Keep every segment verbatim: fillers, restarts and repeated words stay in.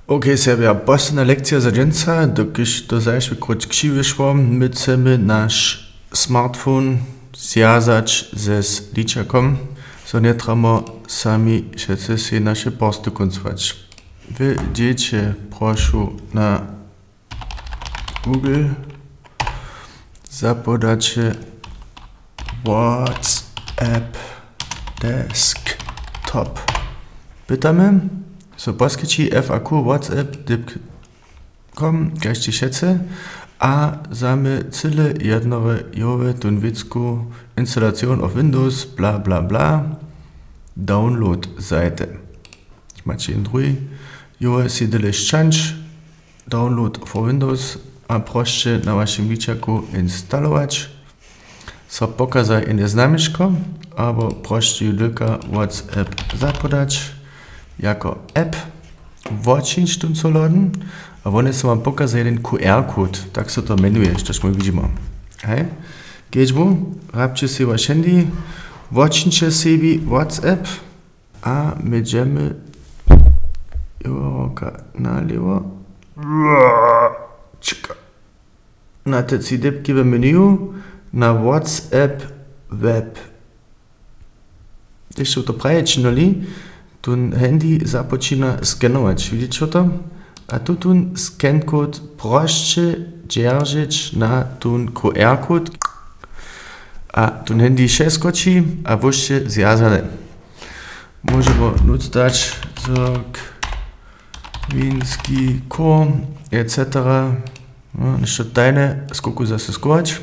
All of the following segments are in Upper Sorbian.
Ok, Serbja, posledna lekcija za dźensa, dokelž to zašły krótk křiwy šło. My chcemy naš smartphone zwjazać ze ličakom, zo njetramo sami wšetcy sej naše porsty kóncować. Wy dźěće, prošu, na Google, zapodaće WhatsApp Desktop. Pytamy, so poskići F A Q WhatsApp dypk com, kaž ći wšetcy, a zamy cyle jednore jowe tón wěcku Installation of Windows, bla bla bla, Download Seite. Maće jen druhi, jowe si dyle sčanč, Download for Windows, a prosće na wašim ličaku instalować. So pokazaj jene znamješko, abo prosće ju dylka WhatsApp zapodać jako app. Wočińć tón solodn a wone so wam pokaza jeden Q R kód, tak so to mjenuje, štož mój widźimo. Hej, kedźbu, hrabće sej waš handy, wočińće sebi WhatsApp a my dźemy, lewa ruka nalěwo. Čka. Na te tři dypki w menuju na WhatsApp web. Tež su to praje činili, tón handy započina skenować. Widźeće to? A tu tón scan kód prosće dźeržeć na tón Q R kód. A tón handy wšeskoči a wósće zwjazane. Móžemo nutř dać zok, winski, ko, et cetera. No, něšto tajne, skoku zase skować.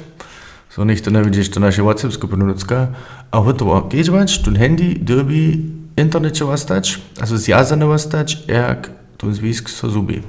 So něchtó njewidźi, što naše WhatsApp skupiny nutřka. A hotowo. Kedźbać, tón handy dyrbi w interneće wostać, a so zwjazane wostać, jak tón zwisk so zhubi.